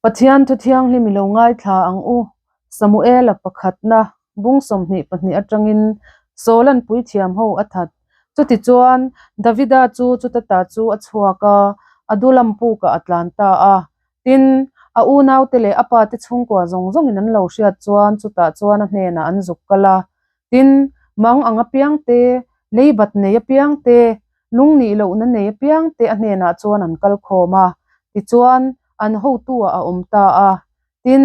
Pathian thu thianghlim i lo ngaithla ang u. Samuela pakhatna bung 22 atangin Saula'n puithiam ho a that. Chutichuan, Davida chu chuta ta chu a chhuak a, Adulam pukah a tlan ta a. Tin, a unaute leh a pate chhungkua zawng zawngin an lo hriat chuan chutah chuan a hnenah an zuk kal a. Tin, mang ang apiang te, leibat nei apiang te, lungnih lohna nei apiang te a hnenah chuan an kal khawm a, tichuan, an hotu-ah a awm ta a. Tin,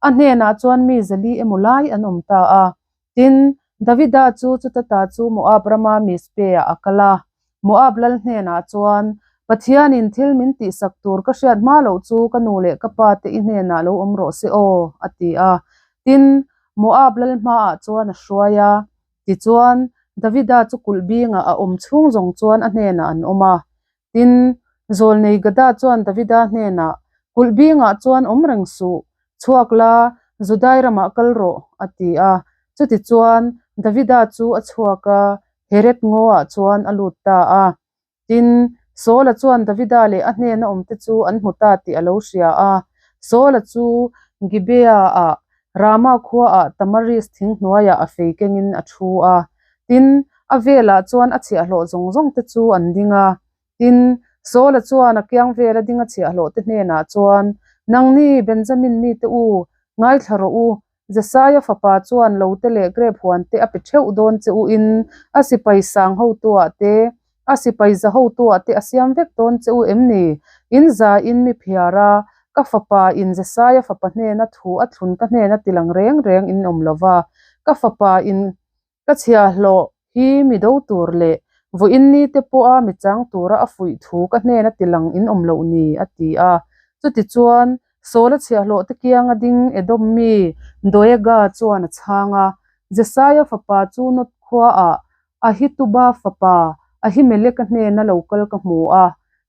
a hnenah chuan mi zali emaw lai an awm ta a. Tin, Davida chu chuta ta chu Moab rama Mizpe-ah a kal a. Moab lal hnenah chuan, Pathianin thil min tihsak tur ka hriat hma loh chu ka nu leh ka pa te i hnenah lo awm rawh se aw, a ti a. Tin, Moab lal hmaah chuan a hruai a. Tichuan, Davida chu kulh bingah a awm chhung zawng chuan a hnenah an awm a. Tin, Zawlnei Gada chuan Davida hnenah, Kulh bingah chuan awm reng suh, chhuak la, Judai ramah kal rawh, a ti a. Chutichuan, Davida chu a chhuak a, Heret ngawah chuan a lut ta a. Tin, Saula chuan Davida leh a hnena awmte chu an hmu ta tih a lo hria a. Saula chu Gibeah-ah, Rama khuaah Tamaris thing hnuaiah a fei kengin a thu a. Tin, a velah chuan a chhiahhlawh zawng zawng te chu an ding a. Tin, Saula chuan a kiang vela ding a chhiahhlawh te hnenah chuan, Nangni, Benjamin mite u, ngaithla rawh u, Jesaia fapa chuan lote leh grep huan te a pe theuh dawn che u in, a sipai sang hotuah te, a sipai za hotuah te a siam vek dawn che u em ni? In za in mi phiar a, ka fapa in Jesaia fapa hnena thu a thlun ka hnena tilang reng reng in awm lo va, ka fapa in Ka chhiahhlawh hi mi do tur leh vawiin ni te pawha mi chang tura a fuih thu ka hnena tilang in awm loh ni, a ti a. Chutichuan, Saula chhiahhlawh te kianga ding Edom mi Doega chuan a chhang a, Jesaia fapa chu Nod khuaah Ahituba fapa Ahimeleka hnena lo kal ka hmu a.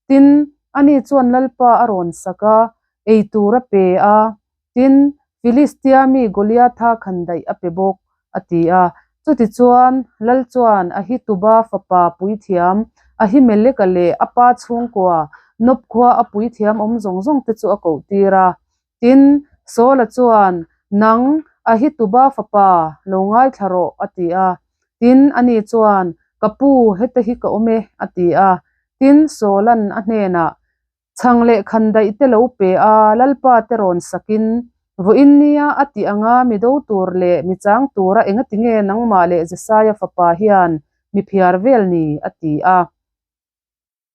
Tin, ani chuan Lalpa a rawn sak a, ei tur a pe a, Tin, Filistia mi Goliatha khandaih a pe bawk, a ti a. Chutichuan, lal chuan Ahituba fapa puithiam Ahimeleka leh a pa chhungkua Nob khua a puithiam awm zawng zawng te chu a kohtir a. Tin, Saula chuan, Nang, Ahituba fapa, lo ngaithla rawh, a ti a. Tin, ani chuan, Ka pu, heta hi ka awm e, a ti a. Tin, Saula'n a hnenah, Chhang leh khandaih te lo pe a, Lalpa te rawn sakin, Vawiin nia a tih anga mi do tur leh mi chang tura engati nge nangmah leh Jesaia fapa hian mi phiar vel ni? a ti a.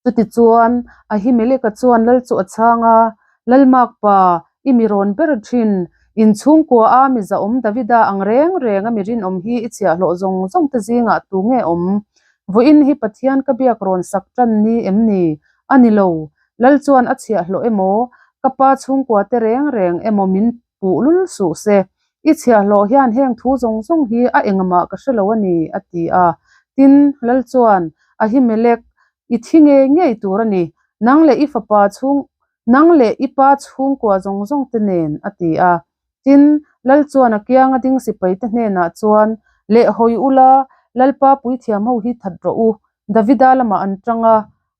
Chutichuan, Ahimeleka chuan lal chu a chhang a, Lalmakpa, i mi rawn ber thin, inchhungkua a mi zahawm Davida ang reng reng a mi rinawm hi i chhiahhlawh zawng zawng te zingah tu nge awm? Vawiin hi Pathian ka biak rawn sak tan ni em ni? A ni lo, Lal chuan a chhiahhlawh emaw, ka pa chhungkua te reng reng emaw min puh lul suh se. I chhiahhlawh hian heng thu zawng zawng hi a engmah ka hre lo a ni, a ti a. Tin, Lal chuan, Ahimelek, i thi ngei ngei tur a ni, nang leh i fapa chhung, nang leh i pa chhungkua zawng zawng te nen, a ti a. Tin, Lal chuan a kianga ding sipaite hnenah chuan, Lehhawi ula, Lalpa puithiam ho hi that rawh u, Davida lamah an tang a,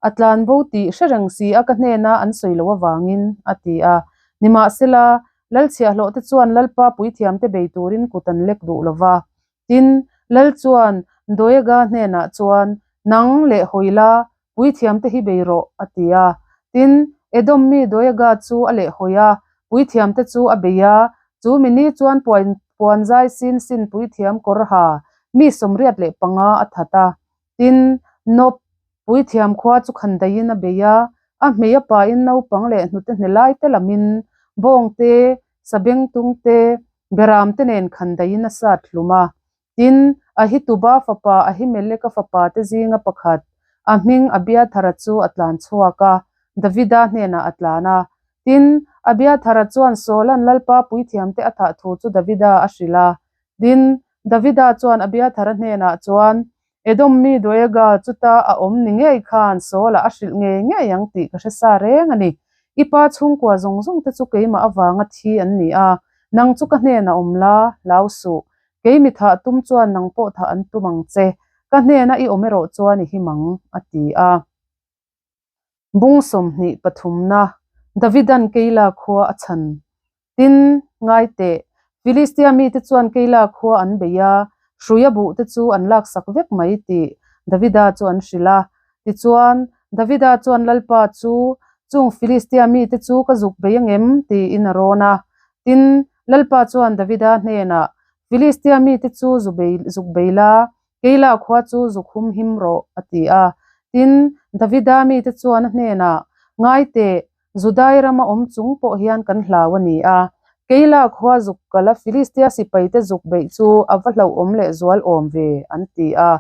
a tlan bo tih hre reng si a ka hnena an sawi loh avangin, a ti a. Nimahsela, Lal chhiahhlawhte chuan Lalpa puithiamte bei turin kut an lek duh lo va. Tin, Lal chuan Doega hnenah chuan, Nang leh hawi la, puithiamte hi bei rawh, a ti a. Tin, Edom mi Doega chu a leh hawi a, puithiamte chu a bei a. Chu mi ni chuan puanzai sin sin puithiam kawr ha mi 85 a that a. Tin, Nob, puithiam khua chu khandaiin a bei a, a hmei a pain naupang leh hnute hne laite lamin bawngte, sabengtungte, beramte nen khandaiin a sat hlum a. Tin, Ahituba fapa Ahimeleka fapa te zinga pakhat, a hming Abiathara chu a tlan chhuak a, Davida hnenah a tlan a. Tin, Abiathara chuan Saula'n Lalpa puithiamte a thah thu chu Davida a hrilh a. Tin, Davida chuan Abiathara hnenah chuan, Edom mi Doega chuta a awm ni ngei khan Saula a hrilh ngei ngei ang tih ka hre sa reng a ni. I pa chhungkua zawng zawng te chu keimah avanga thi an ni a, nang chu ka hnenah awm la, hlau suh. Kei mi thah tum chuan nang pawh thah an tum ang che. Ka hnena i awm erawh chuan i him ang, a ti a. Bung 23na. Davidan Keila khua a chhan. Tin, ngai teh, Filistia mite chuan Keila khua an bei a, hruia buhte chu an laksak vek mai tih Davida chu an hrilh a. Tichuan, Davida chuan Lalpa chu, Chung Filistia mite chu ka zuk bei angem? tiin a rawn a. Tin, Lalpa chuan Davida hnenah, Filistia mite chu zu bei zuk bei la, Keila khua chu zuk hum him rawh, a ti a. Tin, Davida mite chuan a hnenah, Ngai teh, Judai rama awm chung pawh hian kan hlau a ni a. Keila khua zuk kala Filistia sipaite zuk beih chu a va hlauhawm leh zual awm ve, an ti a.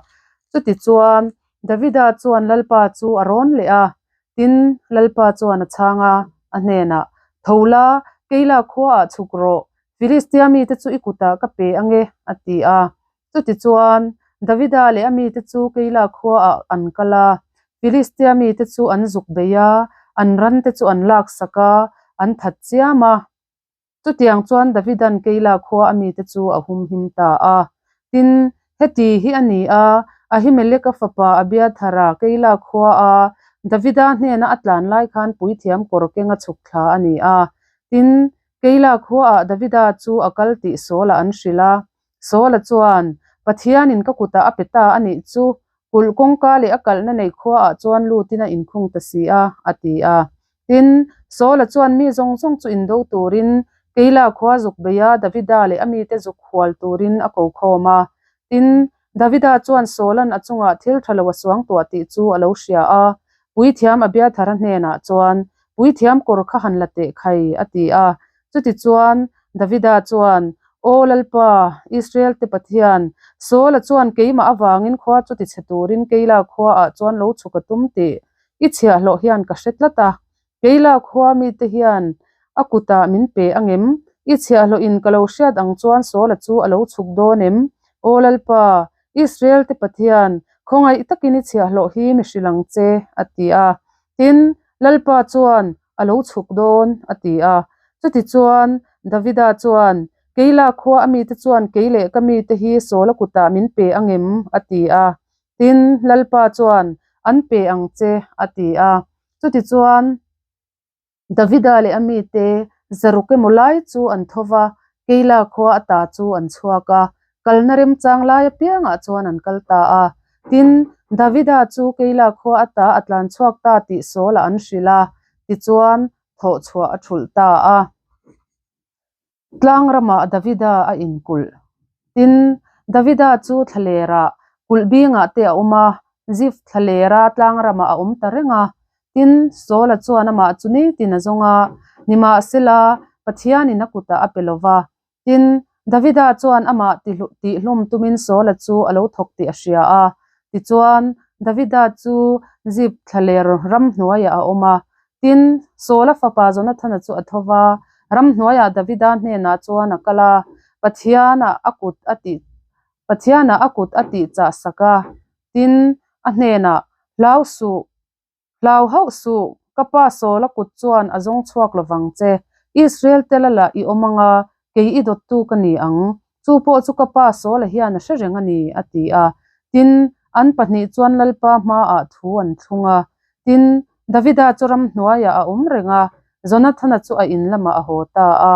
Chutichuan, Davida chuan Lalpa chu a rawn leh a. Tin, Lalpa chuan a chhang a, a hnenah, Tho la, Keila khuaah chhuk rawh, Filistia mite chu i kutah ka pe ange, a ti a. Chutichuan, Davida leh a mite chu Keila khuaah an kal a, Filistia mite chu an zuk bei a, an rante chu an laksak a, an that chiam a. Chutiang chuan Davidan Keila khua a mite chu a humhim ta a. Tin, heti hi a ni a, Ahimeleka fapa Abiathara Keila khua a Davida hnena a tlan lai khan puithiam kawr kenga chhuk thla a ni a. Tin, Keila khuaah Davida chu a kal tih Saula an hrilh a. Saula chuan, Pathianin ka kutah a pe ta a nih chu, kulh kawngka leh a kalhna nei khuaah chuan lutin a inkhung ta si a, a ti a. Tin, Saula chuan mi zawng zawng chu indo turin Keila khua zuk bei a, Davida leh a mite zuk hual turin a ko khawm a. Tin, Davida chuan Saula'n a chungah thil tha lo a suang tuah tih chu a lo hria a. Puithiam Abiathara hnenah chuan, Puithiam kawr kha han la teh khai, a ti a. Chutichuan, Davida chuan, Aw Lalpa, Israel-te Pathian, Saula chuan keimah avangin khua chu tichhe turin Keila khuaah chuan lo chhuk a tum tih i chhiahhlawh hian ka hre tlat a. Keila khua mite hian a kutah min pe angem? I chhiahhlawhin ka lo hriat ang chuan Saula chu a lo chhuk dawn em? Aw Lalpa, Israel-te Pathian, khawngaih takin i chhiahhlawh hi mi hrilh ang che, a ti a. Tin, Lalpa chuan, A lo chhuk dawn, a ti a. Chutichuan, Davida chuan, Keila khua a mite chuan kei leh ka mite hi Saula kutah min pe angem? a ti a. Tin, Lalpa chuan, An pe ang che, a ti a. Chutichuan, Davida leh a mite zaruk emaw lai chu an tho va, Keila khua ata chu an chhuak a, kalna remchang lai apiangah chuan an kal ta a. Tin, Davida chu Keila khua ata a tlan chhuak ta tih Saul-a an hrilh a, tichuan thawh chhuah a thulh ta a. Tlang ramah Davida a inkulh. Tin, Davida chu thlalerah kulh bingah te a awm a, Zif thlalera tlang ramah a awm ta reng a. Tin, Saula chuan amah chu nitin a zawng a, nimahsela, Pathianin a kutah a pe lo va. Tin, Davida chuan amah tihhlum tumin Saula chu a lo thawk tih a hria a. Tichuan, Davida chu Zif thlaler ramhnuaiah a awm a. Tin, Saula fapa Jonathana chu a tho va, ramhnuaiah Davida hnenah chuan a kal a, Pathianah a kut a tih Pathianah a kut a tih chah sak a. Tin, a hnenah, Hlau suh, hlau hauh suh, ka pa Saula kut chuan a zawng chhuak lo vang che. Israel te lala i awm anga, kei i dawttu ka ni ang. Chu pawh chu ka pa Saula hian a hre reng a ni, a ti a. Tin, an pahnih chuan Lalpa hmaah thu an thlung a. Tin, Davida chu ramhnuaiah a awm reng a, Jonathana chu a in lamah a haw ta a.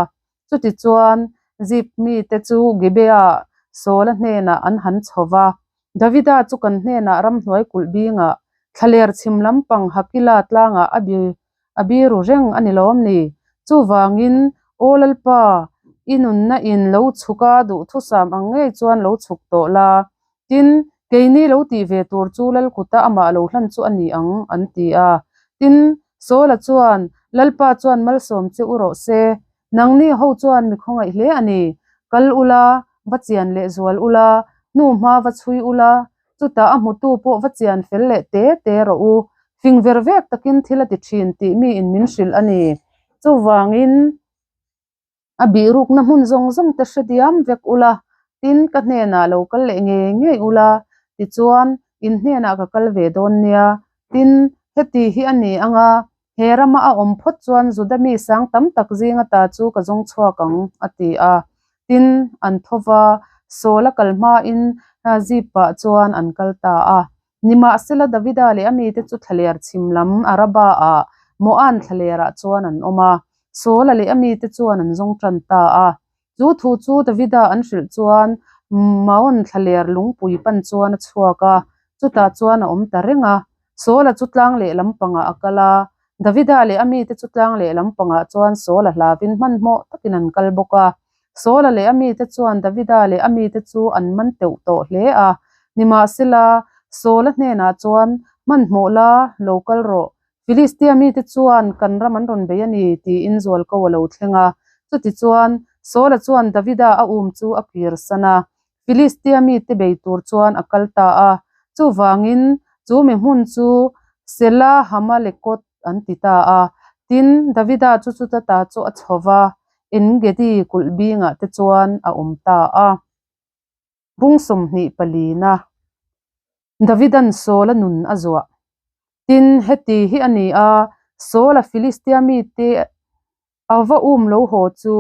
Chutichuan, Zip mite chu Gibeah Saula hnenah an han chho va. Davida chu kan hnenah ramhnuai kulh bingah, thlaler chhim lampang Hakila tlangah a bi A biru reng a ni lawm ni? Chuvangin, Aw Lalpa, i nunna in lo chhuk a duhthusam ang ngei chuan lo chhuk tawh la. Tin, keini lo tih ve tur chu Lalkuta amah lo hlan chu a ni ang, an ti a. Tin, Saula chuan, Lalpa chuan malsawm che u rawh se. Nangni ho chuan mi khawngaih hle a ni. Kal ula, va chian leh zual ula, hnu hma va chhui ula, Chutah a hmutu pawh va chian fel leh te te rawh u. Fing ver vek takin thil a ti thin tih miin min hrilh a ni. Chuvangin a bihrukna hmun zawng zawng te hre diam vek ula, tin ka hnenah lo kal leh ngei ngei ula, tichuan in hnenah ka kal ve dawn nia. Tin, heti hi a ni anga, he rama a awm phawt chuan Juda mi sang tam tak zinga ta chu ka zawng chhuak ang, a ti a. Tin, an tho va, Saul a kal hmain Zip-ah chuan an kal ta a. Nimahsela Davida leh a mite chu thlaler chhim lam Araba-ah Moan thlalerah chuan an awm a. Saula leh a mite chuan an zawng tan ta a. Chu thu chu Davida an hrilh chuan Maon thlaler lungpui pan chuan a chhuak a, chutah chuan a awm ta reng a. Saula chu tlang lehlam pangah a kal a, Davida leh a mite chu tlang lehlam pangah chuan Saula hlavin hmanhmawh takin an kal bawk a. Saula leh a mite chuan Davida leh a mite chu an man teuh tawh hle a. Nimahsela, Saula hnenah chuan, Hmanhmawh la, lo kal rawh. Filistia mite chuan kan ram an rawn bei a ni, tiin zualko a lo thleng a. Chutichuan, Saula chuan Davida a um chu a kirsan a. Filistia mite bei tur chuan a kal ta a, chuvangin chu mi hmun chu Sela Hamalekot an ti ta a. Tin, Davida chu chuta ta chu a chho va, En-gedi kulh bingah te chuan a awm ta a. Bung 20 palina Davidan Saula nun a zuah. Tin, heti hi a ni a, Saula Filistia mite a va um lo haw chu,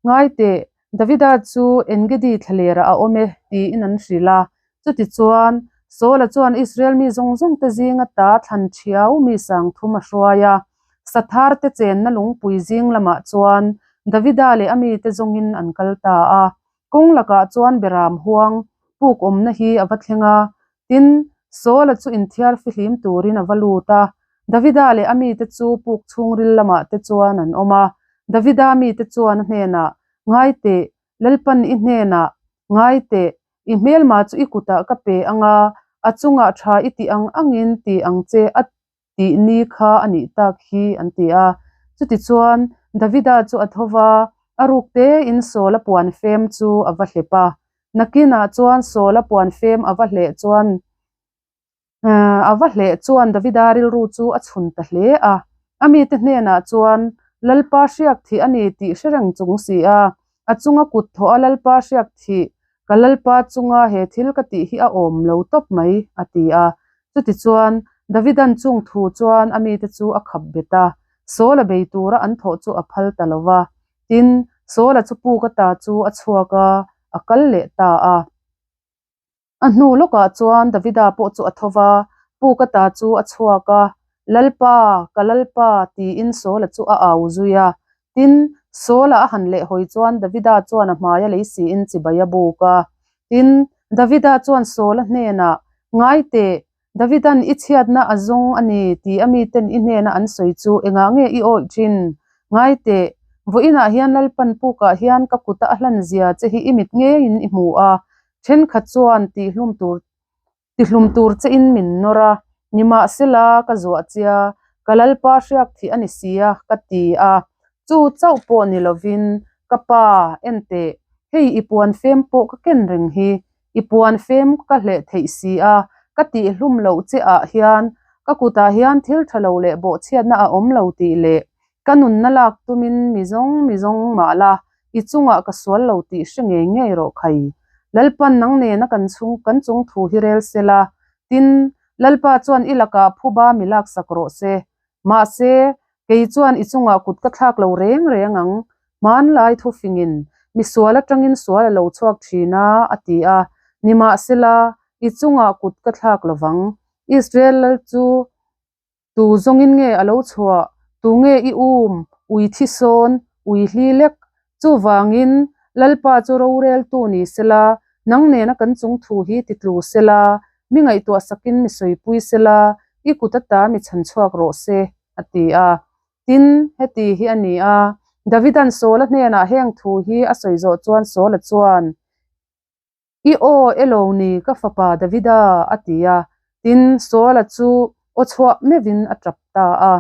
Ngai teh, Davida chu Engedi thlalerah a awm e, tiin an hrilh a. Chutichuan, Saula chuan Israel mi zawng zawng te zinga ta thlan thiau mi 3000 a hruai a. Sathar te chenna lungpui zing lamah chuan Davida leh a mite zawngin an kal ta a. Kawng lakah chuan Beram huang puk awmna hi a va thleng a, tin, Saula chu inthiar fihlim turin a va lut a. Davida leh a mite chu puk chhungril lamah te chuan an awm a. Davida mite chuan a hnenah, Ngai teh, Lalpan i hnenah, Ngai teh, i hmelma chu i kutah ka pe ang a, a chungah tha i tih ang angin ti ang che a tih ni kha a nih tak hi, an ti a. Chutichuan, Davida chu a tho va, a ruk tein Saula puan fem chu a va hlep a. Nakinah chuan Saula puan fem a va hleh chuan a va hleh chuan Davida rilru chu a chhun ta hle a. A mite hnenah chuan, Lalpa hriak thih a ni tih hre reng chung si a, a chunga kut thawh a Lalpa hriak thih, ka Lalpa chunga he thil ka tih hi a awm lo tawp mai, a ti a. Chutichuan, Davidan chung thu chuan a mite chu a khap bet a, Saula bei tura an thawh chu a phal ta lo va. Tin, Saula chu puk ata chu a chhuak a, a kal leh ta a. A hnu lawkah chuan Davida pawh chu a tho va, puk ata chu a chhuak a, Lalpa, ka Lalpa, tiin Saula chu a au zui a. Tin, Saula a han lehhawi chuan Davida chuan a hmai a lei siin chibai a buk a. Tin, Davida chuan Saula hnenah, Ngai teh, Davidan i chhiatna a zawng a ni tih a miten i hnena an sawi chu engah nge i awih thin? Ngai teh, vawiinah hian Lalpan pukah hian ka kuta a hlan zia che hi i mit ngeiin i hmu a, thenkhat chuan tihlum tur tihlum tur chein min nawr a, nimahsela ka zuah chia, ka Lalpa hriak thih a ni sia ka ti a, chu chauh pawh ni lovin ka pa en teh, hei i puan fem pawh ka ken reng hi, I puan fem ka hleh theih si a, ka tihhlum loh che ah hian ka kutah hian thil tha lo leh bawhchhiatna a awm lo tih leh ka nunna lak tumin mi zawng mi zawng mah la, i chungah ka sual lo tih hre ngei ngei rawh khai. Lalpan nang nena kan chung kan chung thu hi rel se la, tin, Lalpa chuan i lakah phuba mi laksak rawh se. Mahse, kei chuan i chungah kut ka thlak lo reng reng ang, hmanlai thufingin mi sual atangin sual a lo chhuak thin a, a ti a. Nimahsela, i chungah kut ka thlak lo vang. Israel lal chu tu zawngin nge a lo chhuah? Tu nge i um, ui thi sawn, ui hli lek? Chuvangin, Lalpa chu roreltu ni sela, nang nena kan chung thu hi ti tlu sela, mi ngaihtuah sakin mi sawipui sela, i kut ata mi chhan chhuak rawh se, a ti a. Tin, heti hi a ni a, Davidan Saula hnenah heng thu hi a sawi zawh chuan Saula chuan, I aw elo ni ka fapa Davida, a ti a. Tin, Saula chu aw chhuah meuhin a tap ta a.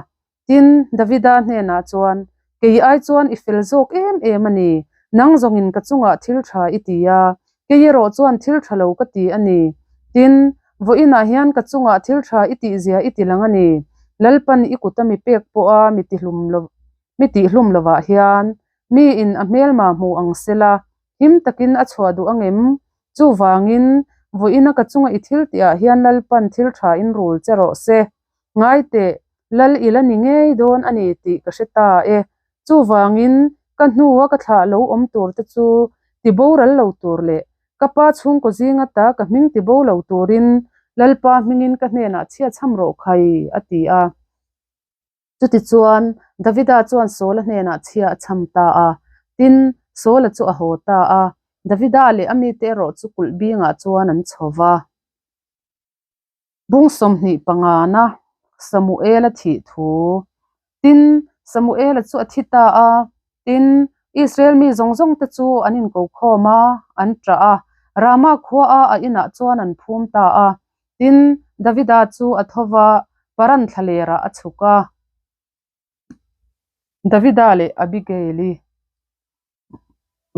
Tin, Davida hnenah chuan, Kei ai chuan i fel zawk em em a ni, nang zawngin ka chungah thil tha i ti a, kei erawh chuan thil tha lo ka ti a ni. Tin, vawiinah hian ka chungah thil tha i tihzia i ti lang a ni. Lalpan i kuta mi pek pawha mi tihlum lo mi tihlum lovah hian miin a hmelma hmu ang sela, him takin a chhuah duh angem? Chuvangin, vawiina ka chunga i thil tihah hian Lalpan thil tha in rul che rawh se. Ngai teh, Lal i la ni ngei dawn a ni tih ka hre ta e. Chuvangin, ka hnua ka thlah lo awm tur te chu ti boral lo tur leh ka pa chhungkaw zinga ta ka hming ti bo lo turin Lalpa hmingin ka hnenah chhiat chham rawh khai, a ti a. Chutichuan, Davida chuan Saula hnenah chhia a chham ta a. Tin, Saula chu a haw ta a, Davida leh a mite erawh chu kulh bingah chuan an chho va. Bung 25na Samuela thih thu. Tin, Samuela chu a thi ta a, tin, Israel mi zawng zawng te chu an inko khawm a, an ṭah a, Rama khuaa a inah chuan an phum ta a. Tin, Davida chu a tho va, Paran thlalerah a chhuk a. Davida leh Abigail-i.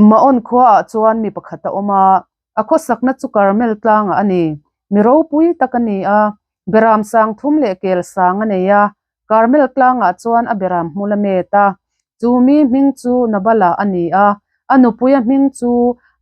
Maon khuaah chuan mi pakhat a awm a, a khawsakna chu Karmel tlangah a ni. Mi ropui tak a ni a, beram sang thum leh kel sang a nei a, Karmel tlangah chuan a beram hmul a met a. Chu mi hming chu Nabala a ni a, a nupuia hming chu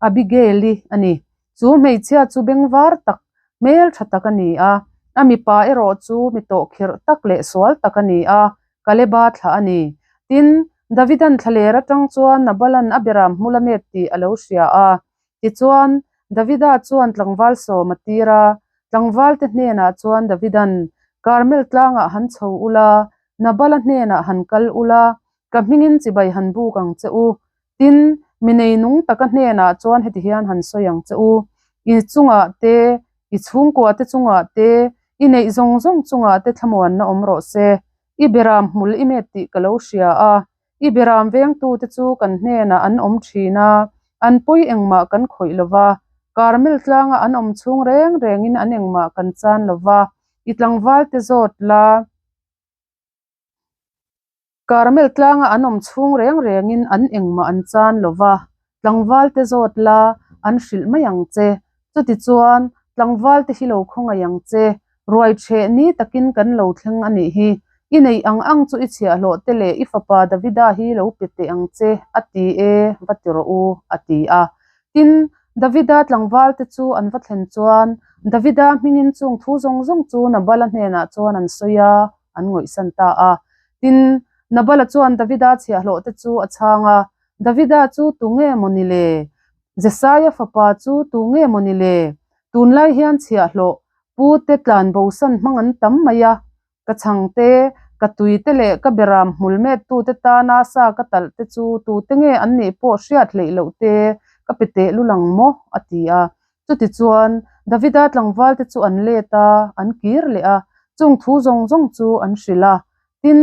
Abigail-i a ni. Chu hmeichhia chu bengvar tak, hmeltha tak a ni a, a mipa erawh chu mi tawhkhirh tak leh sual tak a ni a, Kaleba thlah a ni. Tin, Davidan thlaler atang chuan Nabalan a beram hmul a met tih a lo hria a. Tichuan, Davida chuan tlangval sawm a tir a. Tlangvalte hnenah chuan Davidan, Karmel tlangah han chho ula, Nabala hnenah han kal ula, ka hmingin chibai han buk ang che u. Tin, mi neinung taka hnenah chuan heti hian han sawi ang che u, I chungah te, i chhungkua te chungah te, i neih zawng zawng chungah te thlamuanna awm rawh se. I beram hmul i met tih ka lo hria a, i beram vengtute chu kan hnenah an awm thin a, an pawi engmah kan khawih lo va, Karmel tlanga an awm chhung reng rengin an engmah kan chan lo va, i tlangvalte zawt la. Karmel tlanga an awm chhung reng rengin an engmah an chan lo va, tlangvalte zawt la, an hrilh mai ang che. Chutichuan, tlangvalte hi lo khawngaih ang che, ruai ṭheh ni takin kan lo thleng a nih hi. I neih ang ang chu i chhiahhlawh te leh i fapa Davida hi lo pe teh ang che, a ti e, va ti rawh u, a ti a. Tin, Davida tlangvalte chu an va thlen chuan, Davida hmingin chung thu zawng zawng chu Nabala hnenah chuan an sawi a, an ngawihsan ta a. Tin, Nabala chuan Davida chhiahhlawhte chu a chhang a, Davida chu tu nge maw ni le? Jesaia fapa chu tu nge maw ni le? Tunlai hian chhiahhlawh pute tlan bosan hmang an tam mai a, ka chhangte, ka tuite leh ka beram hmul mettute tana sa ka talh te chu tute nge an nih pawh hriat hleih loh te ka pe teh lul ang maw? a ti a. Chutichuan, Davida tlangvalte chu an let a, an kir leh a, chung thu zawng zawng chu an hrilh a. Tin,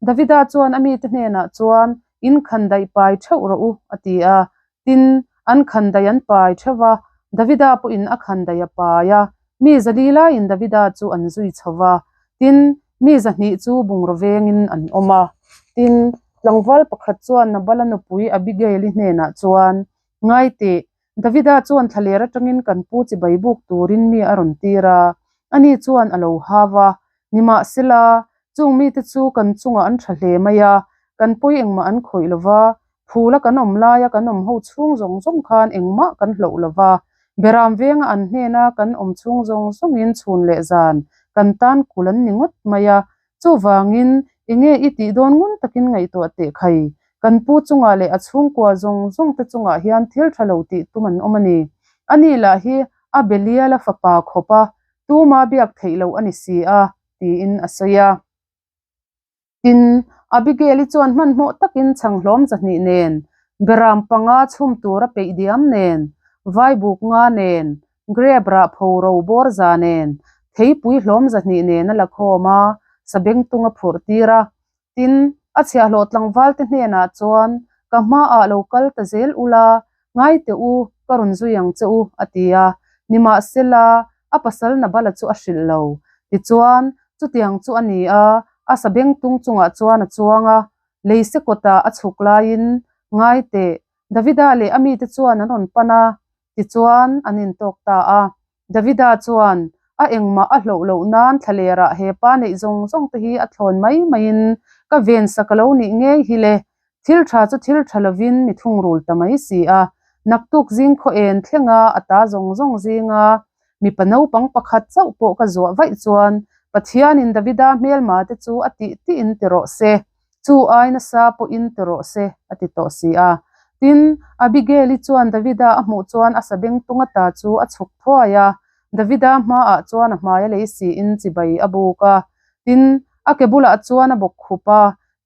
Davida chuan a mite hnenah chuan, In khandaih pai theuh rawh u, a ti a. Tin, an khandaih an pai theuh va, Davida pawhin a khandaih a pai a. Mi zali laiin Davida chu an zui chho va, tin, mi zahnih chu bungraw vengin an awm a. Tin, tlangval pakhat chuan Nabala nupui Abigail-i hnenah chuan, Ngaiteh, Davida chuan thlaler atangin kan pu chibai buk turin mi a rawn tir a, ani chuan a lo hau a. Nimahsela, chung mite chu kan chungah an tha hle mai a, kan pawi engmah an khawih lo va, phula kan awm laia kan awm ho chhung zawng zawng khan engmah kan hloh lo va, beram venga an hnena kan awm chhung zawng zawngin chhun leh zan kan tan kul an ni ngawt mai a, Chuvangin, enge i tih dawn ngun takin ngaihtuah teh khai? Kan pu chungah leh a chhungkua zawng zawng te chungah hian thil tha lo tih tum an awm a ni. Ani lah hi a Beliala fapa khawp a, tuma biak theih loh a ni si a, tiin a sawi a. Tin, Abigail-i chuan hmanhmawh takin chhanghlawm 200 nen, beram panga chhum tur a peih diam nen, vaibuk nga nen, Grep rah pho ro bawr za nen, theipui hlawm 200 nen a la khawm a, sabengtung a phurh tir a. Tin, a chhiahhlawh tlangval te hnenah chuan, Ka hmaah lo kal ta zel ula, ngai teh u, ka rawn zui ang che u, a ti a. Nimahsela, a pasal Nabala chu a hrilh lo. Tichuan, chutiang chu a ni a, a sabengtung chungah chuan a chuang a, leise kawtah a chhuk laiin, Ngai teh, Davida leh a mite chuan an rawn pan a, Tichuan, an intawk ta a. Davida chuan, A engmah a hloh loh nan thlalerah he pa neih zawng zawng te hi a thlawn mai maiin ka vensak a lo nih ngei hi le. Thil tha chu thil tha lovin mi thungrul ta mai si a. Naktuk zing khaw en thlenga a ta zawng zawng zinga mipa naupang pakhat chauh pawh ka zuah vaih chuan Pathianin Davida hmelma te chu a tih tihin ti rawh se. Chu ai nasa pawhin ti rawh se, a ti tawh si a. Tin, Abigail-i chuan Davida a hmuh chuan a sabengtung ata chu a chhuk thuai a, Davida hmaah chuan a hmai a lei siin chibai a buk a. Tin, A ke bulah chuan a bawk khup a,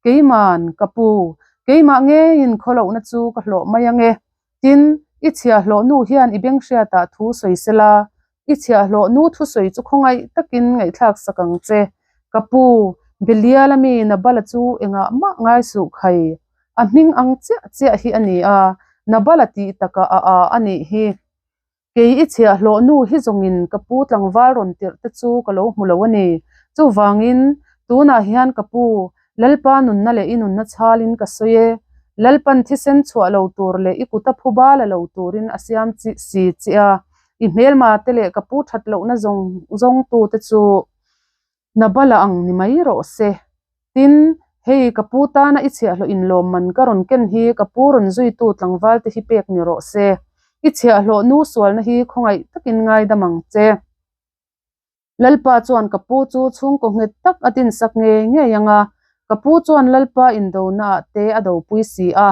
Keiman, ka pu, keimah ngeiin khawlohna chu ka hlawh mai ang e. Tin, i chhiahhlawh nu hian i benghriatah thu sawi sela, i chhiahhlawh nu thusawi chu khawngaih takin ngaihthlak sak ang che. Ka pu, Belial a mi Nabala chu engah mah ngai suh khai. A hming ang chiah chiah hi a ni a, Nabala tih takah a a a nih hi. Kei i chhiahhlawh nu hi zawngin ka pu tlangval rawn tirh te chu ka lo hmu lo a ni. Chuvangin, tunah hian ka pu, Lalpa nunna leh i nunna chhalin ka sawi e. Lalpan thisen chhuah lo tur leh i kuta phuba la lo turin a siam chi si che a, i hmelma te leh ka pu that lohna zawng zawngtu te chu Nabala ang ni mai rawh se. Tin, hei ka pu tana i chhiahhlawh inlawmman ka rawn ken hi ka pu rawn zuitu tlangval te hi pek ni rawh se. I chhiahhlawh nu sualna hi khawngaih takin ngaidam ang che. Lalpa chuan ka pu chu chhungkaw nghet tak a dinsak ngei ngei ang a, ka pu chuan Lalpa indonaah te a dopui si a,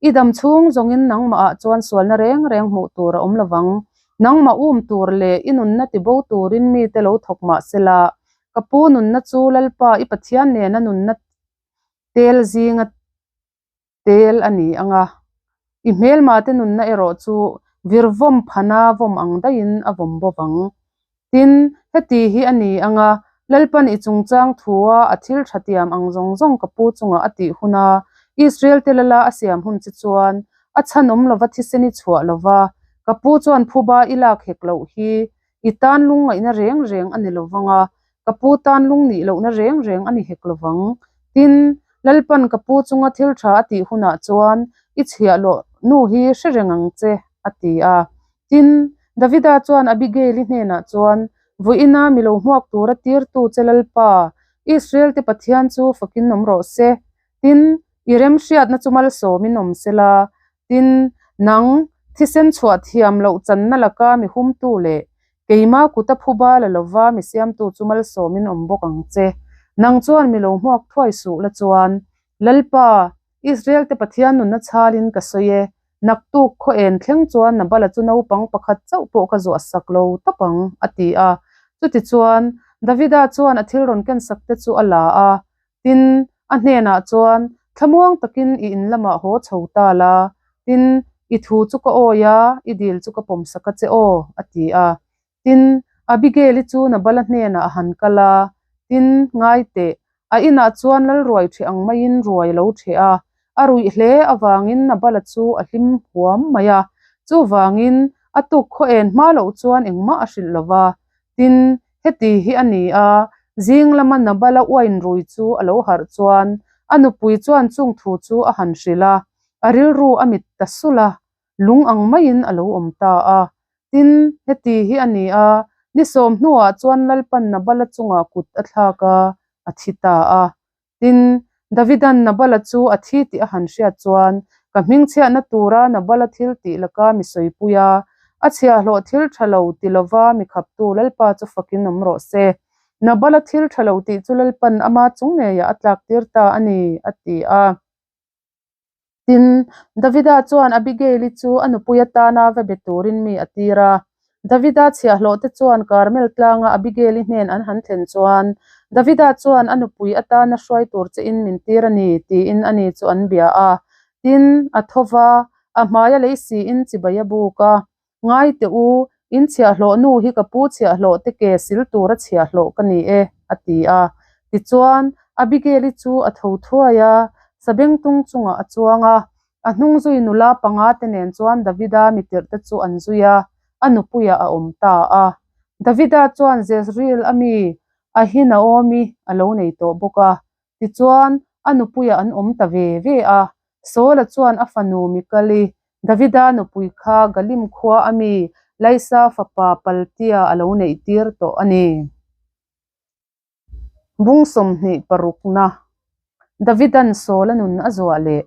i dam chhung zawngin nangmahah chuan sualna reng reng hmuh tur a awm lovang. Nangmah um tur leh i nunna tibo turin mite lo thawk mah sela, ka pu nunna chu Lalpa i Pathian nena nunna tel zinga tel a ni ang a, i hmelmate nunna erawh chu virvawm phana vawm ang daihin a vawm bawk ang. Tin, heti hi a ni ang a, Lalpan i chungchang thua a thil tha tiam ang zawng zawng ka pu chungah a tih hun a, Israel te lala a siam hun che chuan a chhan awm lova thisen i chhuah lova, ka pu chuan phuba i lak hek loh hi i tan lungngaihna reng reng a ni lovang a, ka pu tan lungnih lohna reng reng a ni hek lovang. Tin, Lalpan ka pu chunga thil tha a tih hunah chuan i chhiah loh nu hi hre reng ang che, a ti a. Tin, Davida chuan Abigail-i hnenah chuan, Vawiina mi lo hmuak tura tirtu che Lalpa, Israel-te Pathian chu fakin awm rawh se. Tin, i remhriatna chu malsawmin awm sela. Tin, nang, thisen chhuah thiam loh channa laka mi humtu leh keima kuta phuba la lova mi siamtu chu malsawmin awm bawk ang che. Nang chuan mi lo hmuak thuai suh la chuan, Lalpa, Israel-te Pathian nunna chhalin ka sawi e, naktuk khaw en thleng chuan Nabala chu naupang pakhat chauh pawh ka zuah sak lo tawp ang, a ti a. Chutichuan, Davida chuan a thil rawn kensak te chu a la a, Tin, a hnenah chuan, Thlamuang takin i in lamah haw chho ta la, tin, i thu chu ka awi a, i dil chu ka pawmsak a che aw, a ti a. Tin, Abigail-i chu Nabala hnenah a han kal a, tin, ngai teh, a inah chuan lal ruai ṭheh ang maiin ruai a lo ṭheh a, a ruih hle avangin Nabala chu a hlim huam mai a. Chuvangin, a tuk khaw en hma loh chuan engmah a hrilh lo va, Tin, heti hi a ni a, zing lama Nabala uain rui chu a lo harh chuan a nupui chuan chung thu chu a han hrilh a, a rilru a mit ta sulh a, lung ang maiin a lo awm ta a. Tin, heti hi a ni a, ni sawm hnuah chuan Lalpan Nabala chungah kut a thlak a, a thi ta a. Tin, Davida'n Nabala chu a thi tih a han hriat chuan, Ka hmingchhiahna tura Nabala thil tih laka mi sawipui a, a chhiahhlawh thil tha lo ti lova mi khaptu Lalpa chu fakin awm rawh se. Nabala thil tha lo tih chu Lalpa'n ama chung ngeiah a tlaktir ta a ni, a ti a. Tin, Davida chuan Abigail-i chu a nupui atana va be turin mi a tir a. Davida chhiahhlawhte chuan Karmel tlanga Abigail-i hnen an han thlen chuan, Davida chuan a nupui atana hruai tur chein min tir a ni, tiin ani chu an bia a. Tin, a tho va, a hmaia lei siin chibai a buk a. Ngai teh u, in chhiahhlawh nu hi ka pu chhiahhlawh te ke sil tura chhiahhlawh ka ni e, a ti a. Tichuan, Abigail-i chu a tho thuai a, sabengtung chungah a chuang a. A hnung zui nula panga te nen chuan Davida mitirhte chu an zui a, a nupuiah a awm ta a. Davida chuan Jezreel a mi Ahinaomi a lo nei tawh bawk a. Tichuan, a nupuiah an awm ta ve ve a. Saula chuan a fanu Mikali, Davida nupui kha Galim khua a mi Laisa fapa Paltia a lo neih tir tawh a ni. Bung 26na Davida'n Saula nun a zuah leh.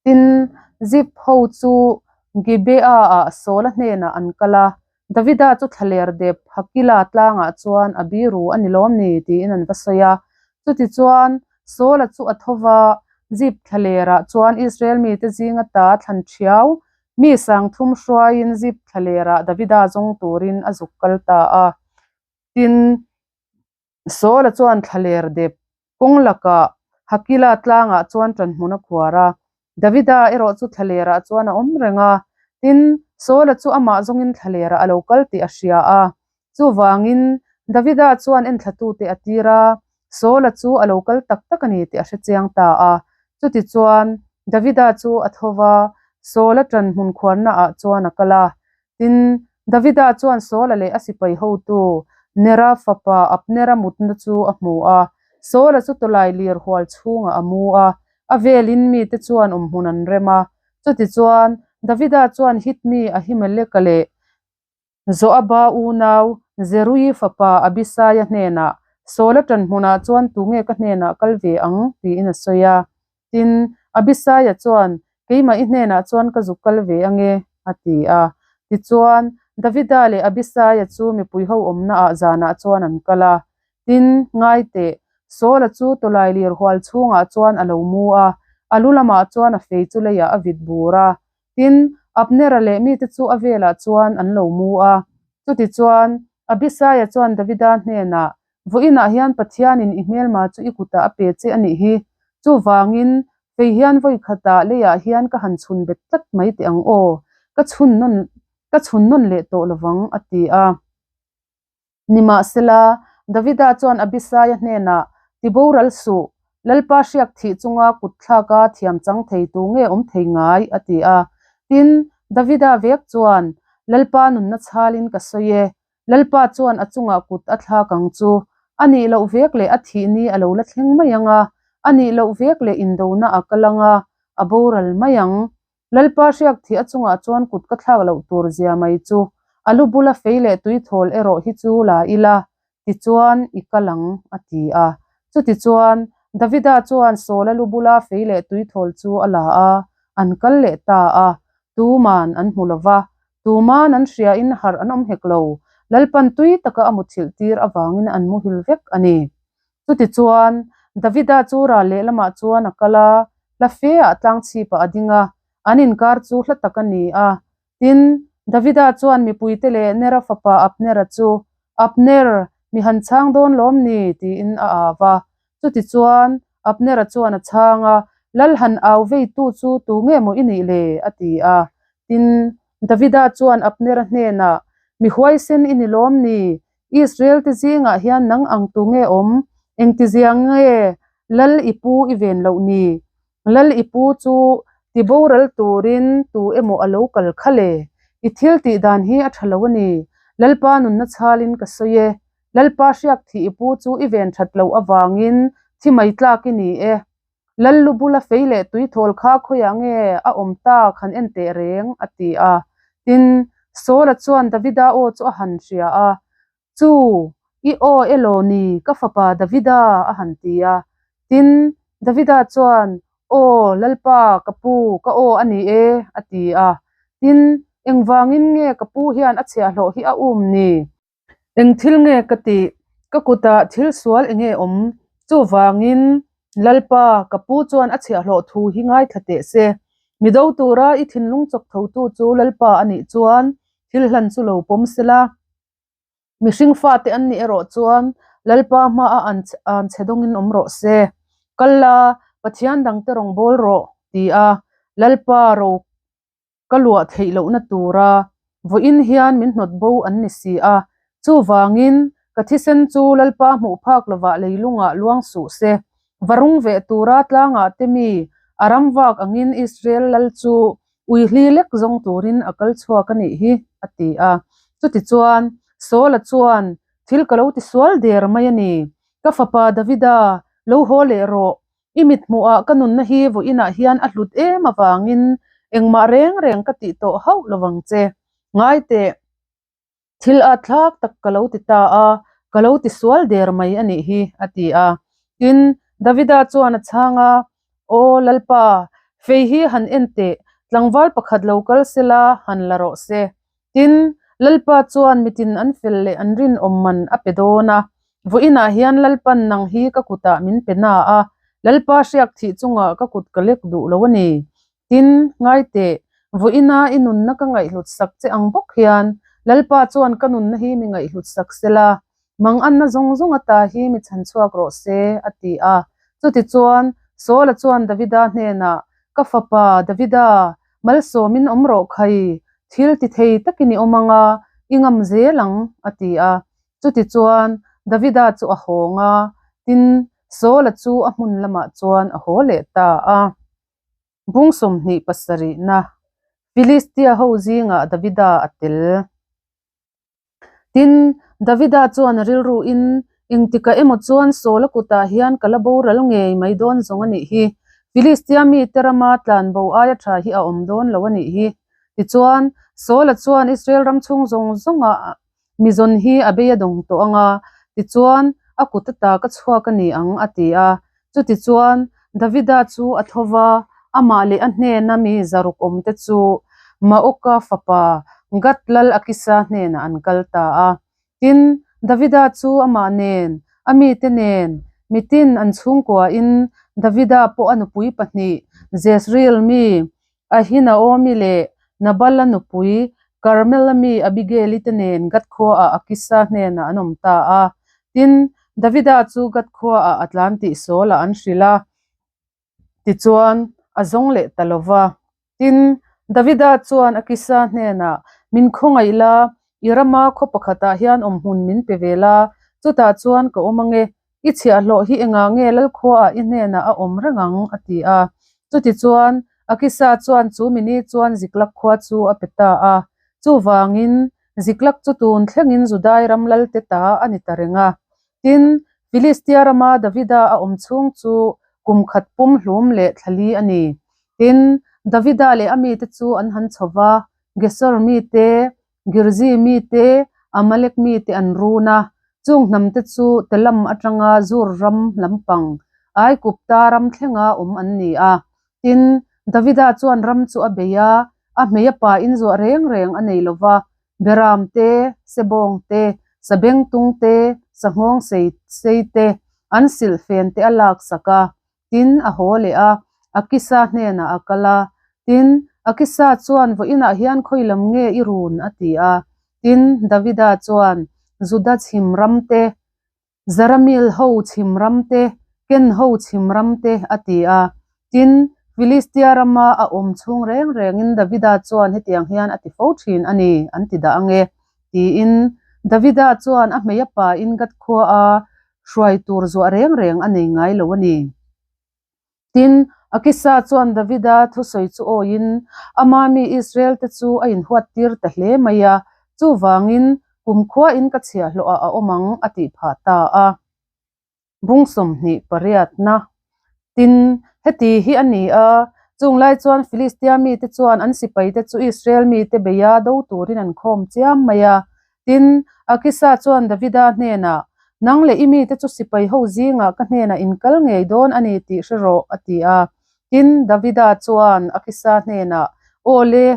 Tin, Zip ho chu Gibeah-ah Saula hnenah an kal a, Davida chu thlaler dep Hakila tlangah chuan a biru a ni lawm ni tiin an va sawi a. Chutichuan, Saula chu a tho va, Zip thlalerah chuan Israel mite zinga ta thlan ṭhiau, mi sangthum hruaiin Zip thlalerah Davida zawng turin a zuk kal ta a. Tin, Saula chuan thlaler dep. Kawng lakah Hakila tlangah chuan ṭanhmun a khuar a. Davida erawh chu thlalerah chuan a awm reng a. Tin, Saula chu amah zawngin thlalerah a lo kal tih a hria a. Chuvangin, Davida chuan enthlatute a tir a, Saula chu a lo kal tak tak a ni tih a hre chiang ta a. Chutichuan, Davida chu a tho va, Saula ṭanhmun khuarnaah chuan a kal a. Tin, Davida chuan Saula leh a sipai hotu Nera fapa Abnera mutna chu a hmu a. Saula chu tawlai lir hual chhungah a mu a, a velin mite chuan awmhmun an rem a. Chutichuan, Davida chuan Hit mi Ahimeleka leh Joaba unau Zeruii fapa Abisaia hnenah, Saula ṭan hmunah chuan tunge ka hnenah kal ve ang? tiin a sawi a. Tin, Abisaia chuan, Keimah i hnenah chuan ka zuk kal ve ange, a ti a. Tichuan, Davida leh Abisaia chu mipui ho awmnaah zanah chuan an kal a. Tin, ngai teh, Saula chu tawlai lir hual chhungah chuan a lo mu a, a lu lamah chuan a fei chu leiah a vit bur a. Tin, Abnera leh mite chu a velah chuan an lo mu a. Chutichuan, Abisaia chuan Davida hnenah, Vawiinah hian Pathianin i hmelma chu i kutah a pe che a nih hi. Chuvangin, fei hian vawi khatah leiah hian ka han chhun bet tlat mai teh ang aw. Ka chhun nawn ka chhun nawn leh tawh lovang, a ti a. Nimahsela, Davida chuan Abisaia hnenah, Ti boral suh, Lalpa hriak thih chunga kut thlaka thiam chang thei tu nge awm thei ngai? a ti a. Tin, Davida vek chuan, Lalpa nunna chhalin ka sawi e, Lalpa chuan a chungah kut a thlak ang chu. A nih loh vek leh a thih ni a lo la thleng mai ang a, a nih loh vek leh indona a kal ang a, a boral mai ang. Lalpa hriak thih a chungah chuan kut ka thlak loh tur zia mai chu. A lu bula fei leh tuithawl erawh hi chu la ila, tichuan i kal ang, a ti a. Chutichuan, Davida chuan Saula lu bula fei leh tuithawl chu a la a, an kal leh ta a. Tuman an hmu lo va, Tuman an hriain harh an awm hek lo, Lalpan tui taka a muthilh tir avangin an muhil vek a ni. Chutichuan, Davida chu ral lehlamah chuan a kal a, hla feah tlangchhipah a ding a, an inkar chu hla tak a ni a. Tin, Davida chuan mipuite leh Nera fapa Abnera chu, Abner, mi han chhang dawn lawm ni? tiin a au a. Chutichuan, Abnera chuan a chhang a, Lal han au veitu chu tu nge maw i nih le? a ti a. Tin, Davida chuan Abnera hnenah, Mi huaisen i ni lawm ni? Israel te zingah hian nang ang tu nge awm? Engtizia nge Lal i pu i ven loh ni? Lal i pu chu ti boral turin tu emaw a lo kal kha le? I thil tih dan hi a tha lo a ni. Lalpa nunna chhalin ka sawi e. Lalpa hriak thih i pu chu i ven that loh avangin thi mai tlak i ni e. Lal lu bula fei leh tui thawl kha khawiah nge a awm tak han en teh reng, a ti a. Tin, Saula chuan Davida aw chu a han hria a, Chu, i aw elaw ni, ka fapa Davida, a han ti a. Tin, Davida chuan, Aw, Lalpa, ka pu, ka aw a ni e, a ti a. Tin, engvangin nge ka pu hian a chhiahhlawh hi a um ni? Eng thil nge ka tih? Ka kutah thil sual eng nge awm? Chuvangin, Lalpa, ka pu chuan a chhiahhlawh thu hi ngaithla teh se. Mi do tura i thinlung chawk thotu chu Lalpa a nih chuan thil hlan chu lo pawm sela. Mihring fate an nih erawh chuan Lalpa hmaah an an chhe dawngin awm rawh se. Kal la, Pathian dangte rawn bawl rawh, ti a Lalpa ro ka luah theih lohna tura vawiin hian min hnawt bo an ni si a, chuvangin ka thisen chu Lalpa hmuh phak lovah leilungah luang suh se. Varung veh tura tlangah te mi a ram vak angin Israel lal chu uihli lek zawng turin a kal chhuak a nih hi, a ti a. Chutichuan, Saula chuan, Thil ka lo ti sual der mai a ni. Ka fapa Davida, lo haw leh rawh. I mithmuhah ka nunna hi vawiinah hian a hlut em avangin engmah reng reng ka tih tawh hauh lovang che. Ngai teh, thil at thlak tak ka lo ti ta a, ka lo ti sual der mai a nih hi, a ti a. Tin, Davida chuan a chhang a, Aw Lalpa, fei hi han en teh, tlangval pakhat lo kal sela han la rawh se. Tin, Lalpa chuan mitin an fel leh an rinawm man a pe dawn a. Vawiinah hian Lalpan nang hi ka kutah min pe na a, Lalpa hriak thih chungah ka kut ka lek duh lo a ni. Tin, ngai teh, vawiina i nunna ka ngaihhlut sak che ang bawk hian Lalpa chuan ka nunna hi mi ngaihhlut sak sela, manganna zawng zawng ata hi mi chhan chhuak rawh se, a ti a. Chutichuan, Saula chuan Davida hnenah, Ka fapa, Davida, malsawmin awm rawh khai, thil ti thei takin i awm ang a, i ngam zel ang, a ti a. Chutichuan, Davida chu a hawng a, tin, Saula chu a hmun lamah chuan a haw leh ta a. Bung 27 na, Filistia ho zingah Davida a tel. Tin, Davida chuan a rilruin, Engtikah emaw chuan Saula kutah hian ka la boral ngei mai dawn zawng a nih hi. Filistia mite rama tlanbo aia tha hi a awm dawn lo a nih hi. Tichuan, Saula chuan Israel ram chhung zawng zawngah mi zawn hi a bei a dawng tawh ang a, tichuan, a kut ata ka chhuak a ni ang, a ti a. Chutichuan, Davida chu a tho va, amah leh a hnena mi zaruk awmte chu Maoka fapa Gat lal Akisa hnenah an kal ta a. Tin, Davida chu amah nen, a mite nen, mitin an chhungkuain Davida pawh a nupui pahnih Jezreel mi Ahinaomi leh Nabala nupui Karmela mi Abigail-i te nen Gath khuaah Akisa hnenah an awm ta a. Tin, Davida chu Gath khuaah a tlan tih Saul-ah an hrilh a, tichuan a zawng leh ta lo va. Tin, Davida chuan Akisa hnenah, Min khawngaih la, i rama khaw pakhatah hian awmhmun min pe ve la, chutah chuan ka awm ange, I chhiahhlawh hi engah nge Lalkhuaah i hnenah a awm reng ang? a ti a. Chutichuan, Akisa chuan chu mini chuan Ziklak khua chu a pe ta a. Chuvangin, Ziklak chu tun thlengin Judai ram lalte ta a ni ta reng a. Tin, Filistia rama Davida a awm chhung chu kum khat pum hlum leh thla li a ni. Tin, Davida leh a mite chu an han chho va, Gesur mite, Girzi mite, Amalek mite an run a, chung hnamte chu Telam atanga Zur ram lampang, Aigupta ram thlenga awm an ni a. Tin, Davida chuan ram chu a bei a, a hmei a pa inzuah reng reng a nei lo va, Beram te, Sebawng te, Sabengtung te, Sanghawng sei sei te, an silhfen te a laksak a. Tin, a haw leh a, Akisa hnenah a kal a. Tin, Akisa chuan, Vawiinah hian khawi lam nge i run? a ti a. Tin, Davida chuan, Juda chhim ram te, Zaramil ho chhim ram te, Ken ho chhim ram te, a ti a. Tin, Filistia rama a awm chhung reng rengin Davida chuan hetiang hian a ti fo thin a ni, an ti dah ang e, tiin Davida chuan a hmei a pain Gath khuaa hruai tur zuah reng reng a nei ngai lo a ni. Tin, Akisa chuan Davida thusawi chu awiin ama mi Israel-te chu a inhuattir ta hle mai a, chuvangin kumkhuain ka chhiahhlawhah a awm ang a tih phah ta a. Bung 28na. Tin, heti hi a ni a, chung lai chuan Filistia mite chuan an sipaite chu Israel mite beia do turin an khawm chiam mai a. Tin, Akisa chuan Davida hnenah, Nang leh i mite chu sipai ho zingah ka hnenah in kal ngei dawn a ni tih hre rawh, a ti a. Tin, Davida chuan Akisa hnenah, Aw le,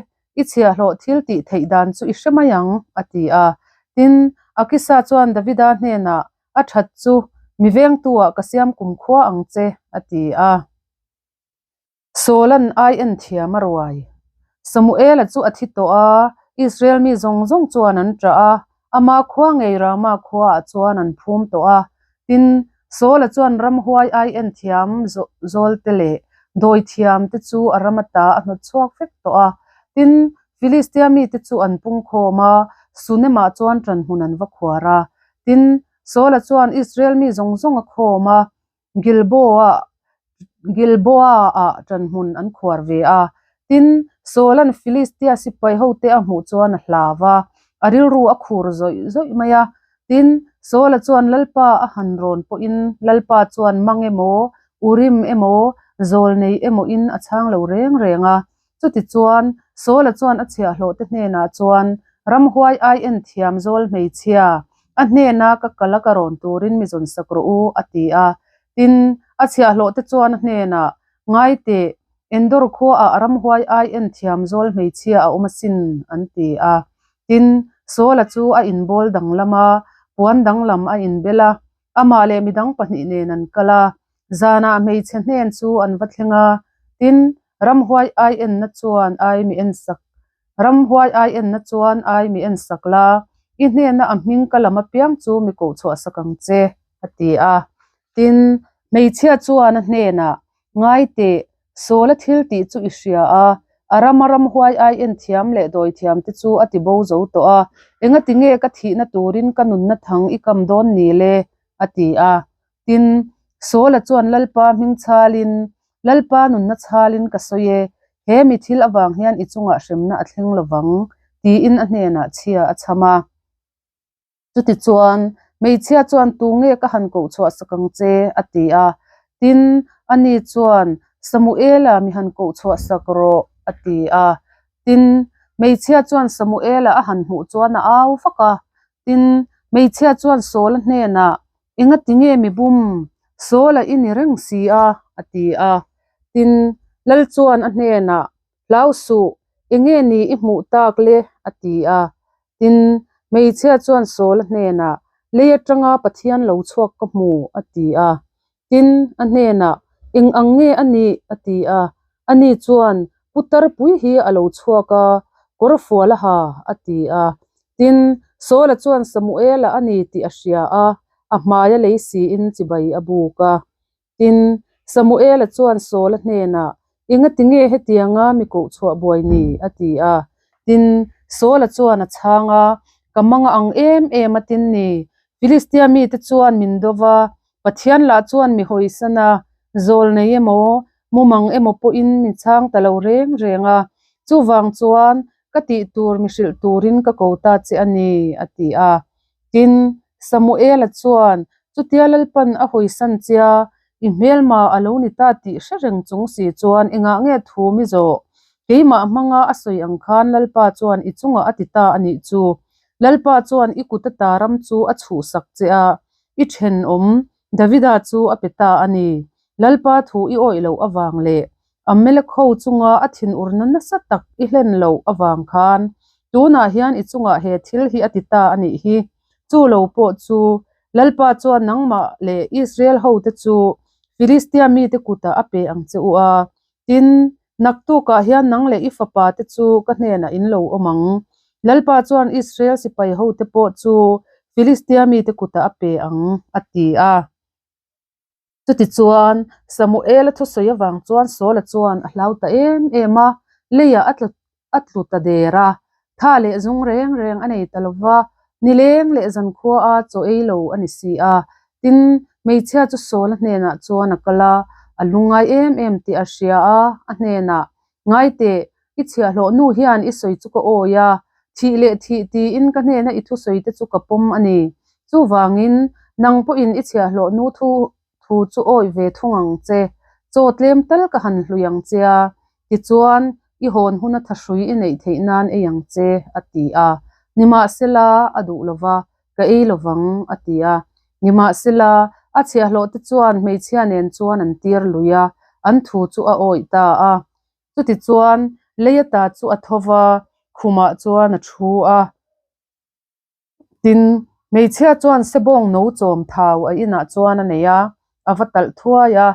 I chhiahhlawh thil tih theih dan chu i hre mai ang, a ti a. Tin, Akisa chuan Davida hnenah, A that chu, mi vengtu-ah ka siam kumkhua ang che, a ti a. Saul-a'n ai en thiam a ruai. Samuel-a chu a thi tawh a, Israel mi zawng zawng chuan an ṭah a, ama khua ngei Rama khuaah chuan an phum tawh a. Tin, Saul-a chuan ramhuai ai en thiam zawlte leh dawi thiamte chu a ram ata a hnawt chhuak vek tawh a. Tin, Filistia mite chu an pungkhawm a, Sunem-ah chuan ṭanhmun an va khuar a. Tin, Saul-a chuan Israel mi zawng zawng a khawm a, Gilboa Gilboa-ah ṭanhmun an khuar ve a. Tin, Saul-a'n Filistia sipai hote a hmuh chuan a hlau va, a rilru a khur zawih zawih mai a. Tin, Saul-a chuan Lalpa a han rawn pawhin Lalpa chuan mang emaw, Urim emaw, Zawlnei emawin a chhang lo reng reng a. Chutichuan, Saul-a chuan a chhiahhlawhte hnenah chuan, Ramhuai ai en thiam zawl hmeichhia, a hnena ka kal a ka rawn turin mi zawn sak rawh u, a ti a. Tin, a chhiahhlawhte chuan a hnenah, Ngai teh, Endor khuaah ramhuai ai en thiam zawl hmeichhia a awm asin, an ti a. Tin, Saul-a chu a inbawl danglam a, puan danglam a inbel a, Amah leh midang pahnih nen an kal a, zanah hmeichhe hnen chu an va thleng a, tin, ramhuai ai enna chuan ai mi en sak, ramhuai ai enna chuan ai mi en sak la, i hnena a hming ka lam apiang chu mi koh chhuah sak ang che, a ti a. Tin, Hmeichhia chuan a hnenah, Ngai teh, Saul-a thil tih chu i hria a, a rama ramhuai ai en thiam leh dawi thiam te chu a ti bo zo tawh a, engati nge ka thihna turin ka nunna thang i kam dawn ni le? a ti a. Tin, Saul-a chuan Lalpa hming chhalin, Lalpa nunna chhalin ka sawi e, he mi thil avang hian i chungah hremna a thleng lovang, tiin a hnenah chhia a chham a. Chutichuan, hmeichhia chuan tu nge ka han koh chhuah sak ang che? a ti a. Tin, ani chuan, Samuela mi han koh chhuah sak rawh, a ti a. Tin, hmeichhia chuan Samuela a han hmuh chuan a au vak a. Tin, hmeichhia chuan Saula hnenah, Engati nge mi bum? Saula i ni reng si a, a ti a. Tin, lal chuan a hnenah, Hlau suh, enge ni i hmuh tak le? a ti a. Tin, hmeichhia chuan Saula hnenah, Lei atanga Pathian lo chhuak ka hmu, a ti a. Tin, a hnenah, Eng ang nge a nih? a ti a. Ani chuan, Putar pui hi a lo chhuak a, kawr fual a ha, a ti a. Tin, Saula chuan Samuela a ni tih a hria a, a hmaia lei siin chibai a buk a. Tin, Samuela chuan Saula hnenah, Engati nge hetianga mi koh chhuah buai ni? a ti a. Tin, Saula chuan a chhang a, Ka manga ang em em a tin ni. Filistia mite chuan min do va, Pathian lah chuan mi hawisan a, zawl nei emaw, mumang emaw pawhin min chhang ta lo reng reng a. Chuvang chuan, ka tih tur mi hrilh turin ka ko ta che a ni, a ti a. Tin, Samuela chuan, Chutia Lalpan a hawisan chia, i hmelma a lo ni ta tih hre reng chung si chuan engah nge thu mi zawh? Keimah hmanga a sawi ang khan Lalpa chuan i chungah a ti ta a nih chu. Lalpa chuan i kut ata ram chu a chhuhsak che a, i thenawm Davida chu a pe ta a ni. Lalpa thu i awih loh avang leh Amalek ho chunga a thinurna nasa tak i hlen loh avang khan tunah hian i chungah he thil hi a ti ta a nih hi. Chu lo pawh chu Lalpa chuan nangmah leh Israel hote chu Filistia mite kutah a pe ang che u a. Tin, naktukah hian nang leh i fapa te chu ka hnenah in lo awm ang. Lalpa chuan Israel sipai hote pawh chu Filistia mite kutah a pe ang, a ti a. Chutichuan, Samuela thusawi avang chuan Saula chuan a hlau ta em em a, leiah a tla a tlu ta der a. Tha leh zung reng reng a nei ta lo va, nileng leh zankhua a chaw ei lo a ni si a. Tin, hmeichhia chu Saula hnenah chuan a kal a, a lungngai em em tih a hria a, a hnenah, Ngaiteh, i chhiahhlawh nu hian i sawi chu ka awi a, thih leh thih tiin ka hnena i thusawi te chu ka pawm a ni. Chuvangin, nang pawhin i chhiahhlawh nu thu thu chu awi ve thung ang che. Chaw tlem tal ka han hlui ang che a, tichuan i hawn huna thahrui i neih theih nan ei ang che, a ti a. Nimahsela, a duh lova, ka ei lovang, a ti a. Nimahsela, a chhiahhlawh te chuan hmeichhia nen chuan an tir lui a, an thu chu a awih ta a. Chutichuan, lei ata chu a tho va, khumah chuan a thu a. Tin, hmeichhia chuan sebawng no chawm thau a inah chuan a nei a, a va talh thuai a.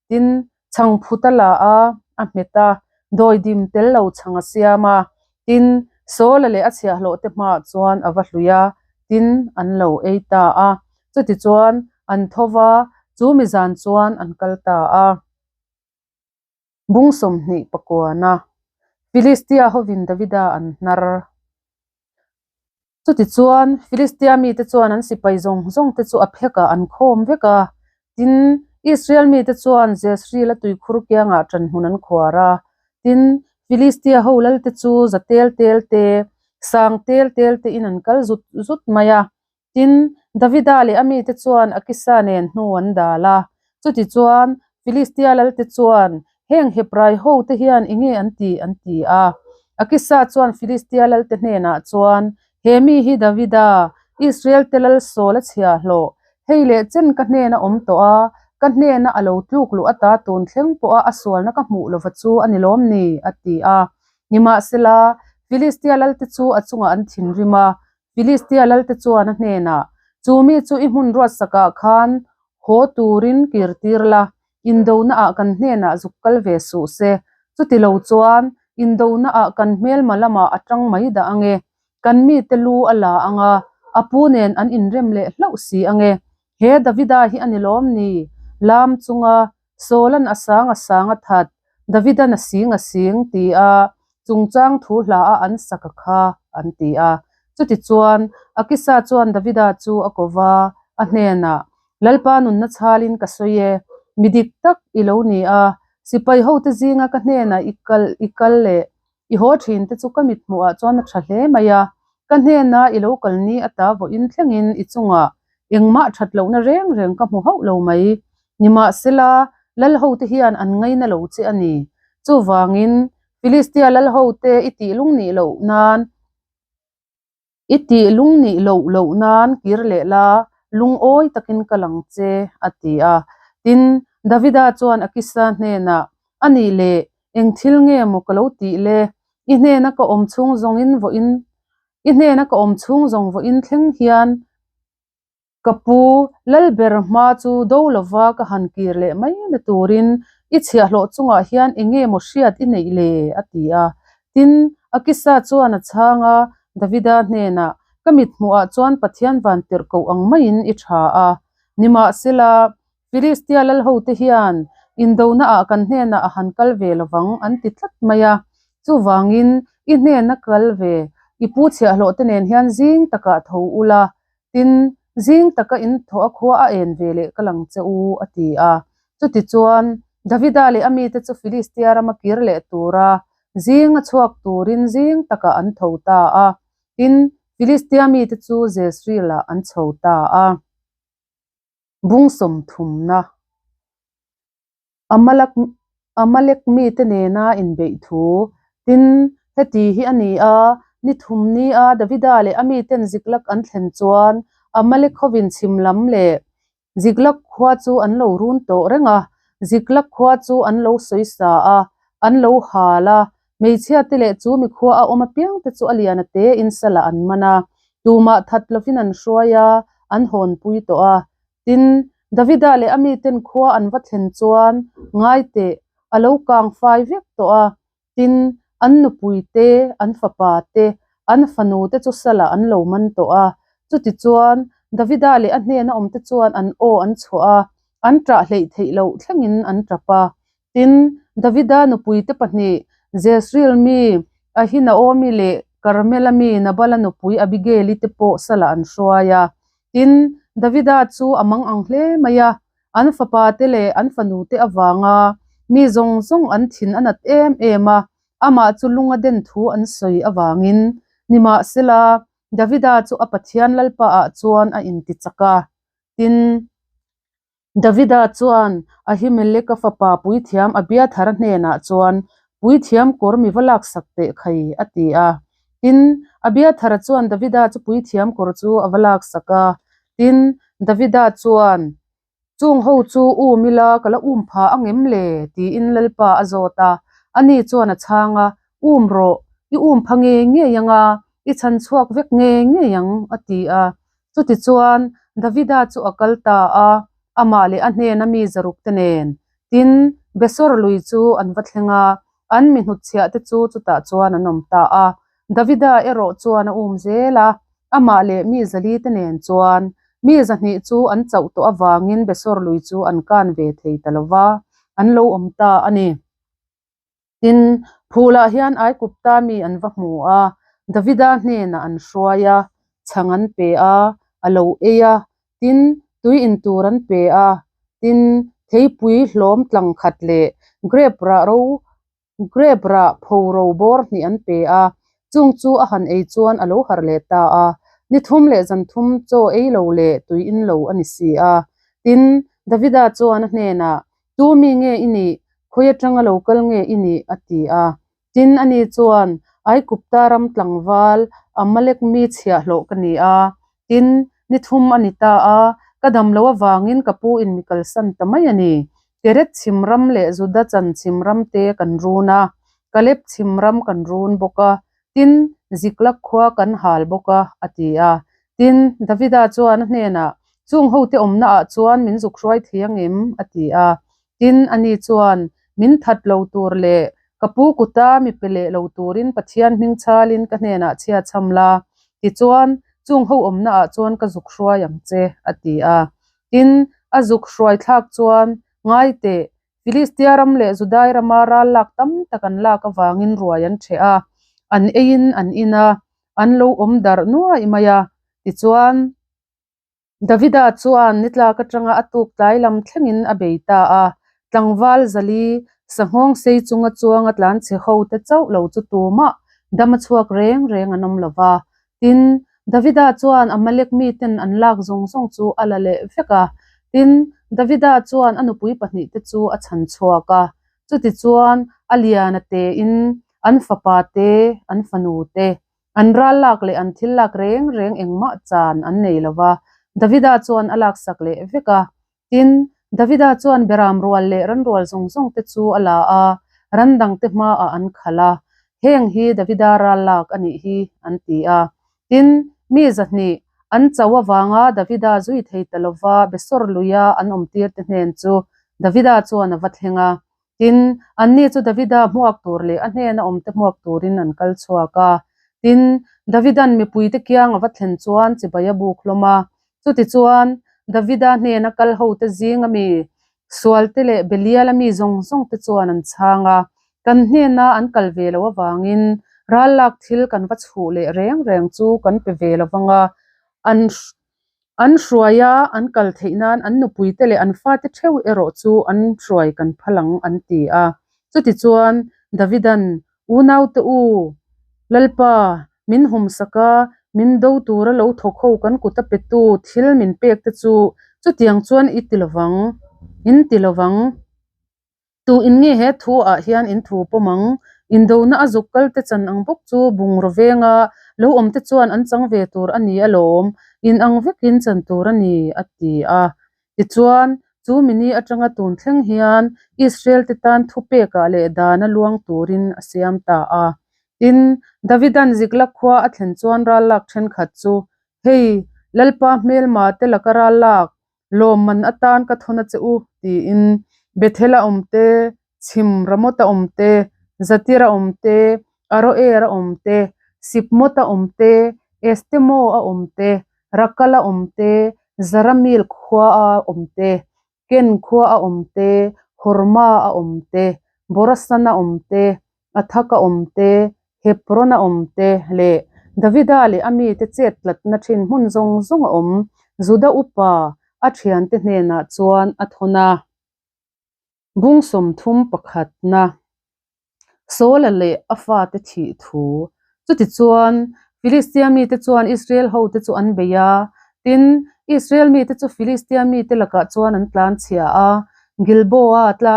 Tin, chhang phut a la a, a hmet a, dawidim tel lo chhang a siam a. Tin, Sawla leh a chhiahhlawh te hmaah chuan a va hlui a, tin, an lo ei ta a. Chutichuan, an tho va, chu mi zan chuan an kal ta a. Bung 20 pakuana Filistia hovin Davida an hnar. Chutichuan, Filistia mite chuan an sipai zawng zawng te chu a phekah an khawm vek a. Tin, Israel mite chuan Jezreel-a tuikhur kiangah ṭanhmun an khuar a. Tin, Filistia ho lalte chu za tel tel te, sang tel tel tein an kal zut zut mai a. Tin, Davida leh a mite chuan Akisa nen hnu an dal a. Chutichuan, Filistia lalte chuan, Heng Hebrai hote hian i nge an ti? an ti a. Akisa chuan Filistia lalte hnenah chuan, He mi hi Davida, Israelte lal sawl a chhia hlawh. Hei leh chen ka hnena awm tawh a, ka hnena a lo tluk luh ata tun thleng pawha a sualna ka hmuh lova chu a ni lawm ni? a ti a. Nimahsela, Filistia lalte chu a chungah an thinrim a, Filistia lalte chuan a hnenah, Chu mi chu i hmun ruatsakah khan haw turin kir tir la, indonaah kan hnenah zuk kal ve suh se. Chuti lo chuan, indonaah kan hmelma lamah a tang mai dah ange. Kan mite lu a la ang a, a pu nen an inrem leh hlauh si ange. He Davida hi a ni lawm ni? Lam chunga Sawlan a sang a sang a that, Davidan a sing a sing tia chungchang thu hla a an sak a kha, an ti a. Chutichuan, Akisa chuan Davida chu a ko va, a hnenah, Lalpa nunna chhalin ka sawi e, mi dik tak i lo ni a, sipai hote zinga ka hnenah i kal i kal leh i haw thin te chu ka mithmuhah chuan a tha hle mai a, ka hnena i lo kal ni ata vawiin thlengin i chungah engmah that lohna reng reng ka hmu hauh lo mai. Nimahsela, lal hote hian an ngaina lo che a ni. Chuvangin, Filistia lal hote i tih lung nih loh nan, I tih lung nih loh loh nan kir leh la, lungawi takin ka lang che, a ti a. Tin, Davida chuan Akisa hnenah, A nih leh, eng thil nge maw ka lo tih le? I hnena ka awm chhung zawngin vawiin, i hnena ka awm chhung zawng vawiin thleng hian, Ka pu, Lalber hma chu do lova ka han kir leh mai na turin i chhiahhlawh chungah hian eng nge maw hriat i neih le? a ti a. Tin, Akisa chuan a chhang a, Davida hnenah, Ka mithmuhah chuan Pathian van tirh koh ang maiin i tha a. Nimahsela, Filistia lalhote hian indonaah kan hnenah a han kal ve lovang an ti tlat mai a. Chuvangin, i hnena kal ve, i pu chhiahhlawhte nen hian zing takah tho ula, Tin, zing taka in thawh a khua a en ve leh ka lang che u, a ti a. Chutichuan, Davida leh a mite chu Filistia rama kir leh tura zing a chhuak turin zing takah an tho ta a. Tin, Filistia mite chu Jezreel-ah an chho ta a. Bung sawmthumna. Amalek Amalek mite nena inbeih thu. Tin, heti hi a ni a, ni thum ni a Davida leh a miten Ziklag an thlen chuan Amalek hovin chhim lam leh Ziklag khua chu an lo run tawh reng a, Ziklag khua chu an lo sawi sa a, an lo hal a, hmeichhia te leh chu mikhua a awm apiang te chu a lian a te in salah an man a, tumah that lovin an hruai a, an hawnpui tawh a. Tin, Davida leh a miten khua an va thlen chuan ngai teh, a lo kang fai vek tawh a. Tin, an nupui te, an fapa te, an fanu te chu salah an lo man tawh a. Chutichuan, Davida leh a hnena awmte chuan an aw an chhuah a, an ṭah hleih theih loh thlengin an ṭap a. Tin, Davida nupuite pahnih, Jezreel mi Ahinaomi leh Karmela mi Nabala nupui Abigaili te pawh salah an hruai a. Tin, Davida chu a mang ang hle mai a, an fapate leh an fanute avanga mi zawng zawng an thin a nat em em a, amah chu lung a den thu an sawi avangin. Nimahsela, Davida chu a Pathian Lalpaah chuan a intichak a. Tin, Davida chuan Ahimeleka fapa puithiam Abiathara hnenah chuan, Puithiam kawr mi va laksak teh khai, a ti a. Tin, Abiathara chuan Davida chu puithiam kawr chu a va laksak a. Tin, Davida chuan, Chung ho chu um ila ka la um pha ang em le? tiin Lalpa a zawt a. Ani chuan a chhang a, Um rawh, i um pha ngei ngei ang a, i chhan chhuak vek ngei ngei ang, a ti a. Chutichuan, Davida chu a kal ta a, amah leh a hnena mi zarukte nen. Tin, Besor lui chu an va thleng a, an mi hnutchhiah te chu chutah chuan an awm ta a. Davida erawh chuan a um zel a, amah leh mi zali te nen chuan mi zahnih chu an chauh tawh avangin Besor lui chu an kan ve thei ta lo va, an lo awm ta a ni. Tin, phulah hian Aigupta mi an va hmu a, Davida hnenah an hruai a, chhang an pe a, a lo ei a, tin, tui in tur an pe a, tin, theipui hlawm tlang khat leh grep rah ro grep rah pho ro bawr hnih an pe a, chung chu a han ei chuan a lo harh leh ta a, ni thum leh zan thum chaw ei lo leh tui in lo a ni si a. Tin, Davida chuan a hnenah, Tu mi nge i nih? Khawi atanga lo kal nge i nih? a ti a. Tin, ani chuan, Aigupta ram tlangval, Amalek mi chhiahhlawh ka ni a. Tin, ni thum a ni ta a, ka dam lo avangin ka pu in mi kalsan ta mai a ni. Keret chhim ram leh Juda chan chhim ram te kan run a, Kaleb chhim ram kan run bawk a, tin, Ziklag khua kan hal bawk a, a ti a. Tin, Davida chuan a hnenah, Chung hote awmna ah chuan min zuk hruai thei ang em? a ti a. Tin, ani chuan, Min that lo tur leh ka pu kuta mi pe leh lo turin Pathian hming chhalin ka hnenah chhia chham la, tichuan, chung ho awmna ah chuan ka zuk hruai ang che, a ti a. Tin, a zuk hruai thlak chuan, Ngai teh, Filistia ram leh Judai rama ral lak tam tak an lak avangin ruai an ṭheh a, an eiin an in a, an lo awm darh nuaih mai a. Tichuan, Davida chuan nitlak atanga a tuk tlai lam thlengin a bei ta a, tlangval zali sanghawng sei chunga chuanga tlanchhe ho te chauh lo chu tumah dam a chhuak reng reng an awm lo va. Tin, Davida chuan Amalek miten an lak zawng zawng chu a la leh vek a. Tin, Davida chuan a nupui pahnihte chu a chhan chhuak a. Chutichuan, a liana tein an fapa te, an fanu te, An ral lak leh an thil lak reng reng engmah chan an nei lo va, Davida chuan a laksak leh vek a. Tin, Davida chuan beram rual leh ran rual zawng zawng te chu a la a, ran dangte hmaah an khalh a, Heng hi Davida ral lak a nih hi, an ti a. Tin, mi zahnih, an cho avanga Davida zui thei ta lo va Besor luia an awmtirte hnen chu Davida chuan a va thleng a. Tin, anni chu Davida hmuak tur leh a hnena awmte hmuak turin an kal chhuak a. Tin, Davida'n mipuite kiang a va thlen chuan chibai a buk hlawm a. Chutichuan, Davida hnena kal hote zinga mi sualte leh Beliala mi zawng zawngte chuan an chhang a. Kan hnena an kal ve loh avangin ral lak thil kan va chhuh leh reng reng chu kan pe ve lo vang a, an An hruai a, an kal theih nan an nupuite leh an fate theuh erawh chu an hruai kan phal ang, an ti a. Chutichuan, Davida'n, Unaute u, Lalpa, min humsak a, min do tura lo thawk ho kan kut a petu thil min pek te chu chutiang chuan i ti lovang, in ti lovang. Tu in nge he thu ah hian in thu pawm ang? Indona a zuk kal te chan ang bawk chu bungraw venga lo awm te chuan an chang ve tur a ni alawm, in ang vekin chan tur a ni, a ti a. Tichuan, chu mini atanga tun thleng hian Israel te tan thupekah leh dana luang turin a siam ta a. Tin, Davidan Ziklag khua a thlen chuan rallak thenkhat chu, Hei, Lalpa hmelma te laka rallak, Lawmman atan ka thawn a che u, tiin Bethel-a awm te, Chhim Ramawt-a awm te, Zatir-a awm te, Aroer-a awm te, Sipmawt-a awm te, Estemo-a awm te, Rakal-a awm te, Zaramil khua-a awm te, Ken khua-a awm te, Horma-a awm te, Borasan-a awm te, Athak-a awm te, Hebron-a awm te leh Davida leh a mite chet tlatna thin hmun zawng zawng a awm Juda upa a thiante hnenah chuan a thawn a. Bung 31 pakhatna Saula leh a fate thih thu. Chutichuan, Filistia mite chuan Israel hote chu an bei a, tin, Israel mite chu Filistia mite lakah chuan an tlanchhia a, Gilboa tla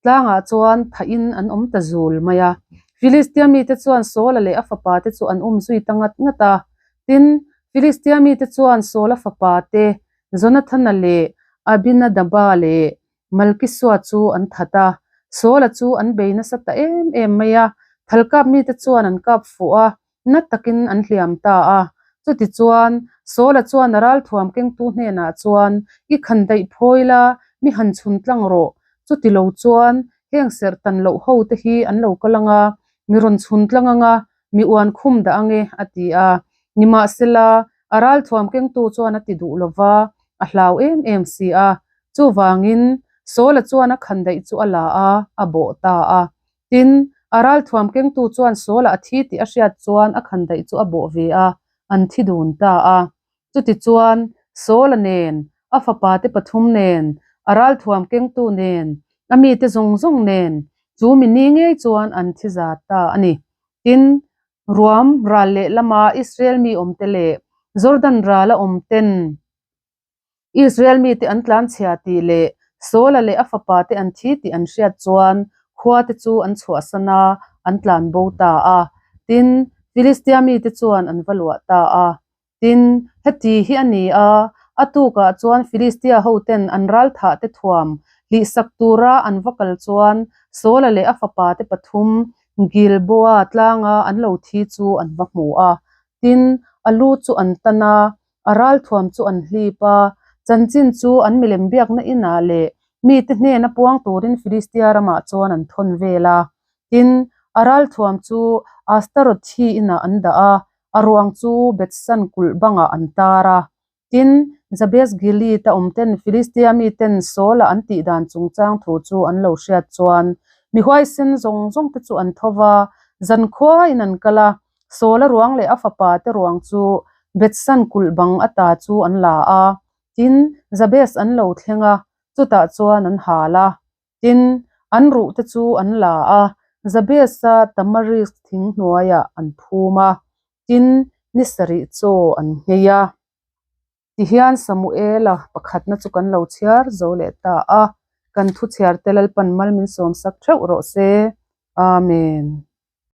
Tlangah chuan thahin an awm ta zul mai a. Filistia mite chuan Saula leh a fapate chu an um zui ta ngat ngat a. Tin, Filistia mite chuan Saula fapate Jonathana leh Abinadaba leh Malkisua chu an that a. Saula chu an bei nasa ta em em mai a, thalkap mite chuan an kap fuh a, na takin an hliam ta a. Chutichuan, Saula chuan a ralthuam kengtu hnenah chuan, I khan daih phawi la, mi han chhun tlang rawh. Chuti lo chuan, heng serh tan loh ho te hi an lo kal ang a, mi rawn chhun tlang ang a, mi uan khum dah ang e, a ti a. Nimahsela, a ralthuam kengtu chuan a ti duh lo va, a hlau em em si a. Chuvangin, Saula chuan a khan daih chu a la a, a bawh ta a. Tin, a ralthuam kengtu chuan Saula a thi tih a hriat chuan a khandaih chu a bawh ve a, an thi dun ta a. Chutichuan, Saula nen, a fapate pathum nen, a ralthuam kengtu nen, a mite zawng zawng nen, chu mi ni ngei chuan an thi zat ta a ni. Tin, ruam ral lehlama Israel mi awmte leh Jordan rala awmten, Israel mite an tlanchhia tih leh Saula leh a fapate an thi tih an hriat chuan khuate chu an chhuahsan a, an tlan bo ta a. Tin, Filistia mite chuan an va luah ta a. Tin, heti hi a ni a, a tukah chuan Filistia hoten an ralthahte thuam hlihsak tura an va kal chuan Saula leh a fapate pathum Gilboa tlanga an lo thi chu an va hmu a. Tin, a lu chu an tan a, A ralthuam chu an hlip a, chanchin chu an milem biakna inah leh mite hnena puang turin Filistia ramah chuan an thawn vel a. Tin, a ralthuam chu Astaroth-hi inah an dah a, a ruang chu Bethsan kulh bangah an tar a. Tin, Jabes Gilead a awmten Filistia miten Saul-a an tih dan chungchang thu chu an lo hriat chuan mi huaisen zawng zawngte chu an tho va, zankhuain an kal a, Saul-a ruang leh a fapa te ruang chu Bethsan kulh bang ata chu an la a. Tin, Jabes an lo thleng a, chutah chuan an hal a. Tin, an ruh te chu an la a, Jabes-a tamarisk thing hnuaiah an phum a, tin, ni sarih chaw an nghei a. Tihian Samuela pakhatna chu kan lo chhiar zo leh ta a, kan thu chhiarte Lalpan mal min sawmsak theuh rawh se. Amen.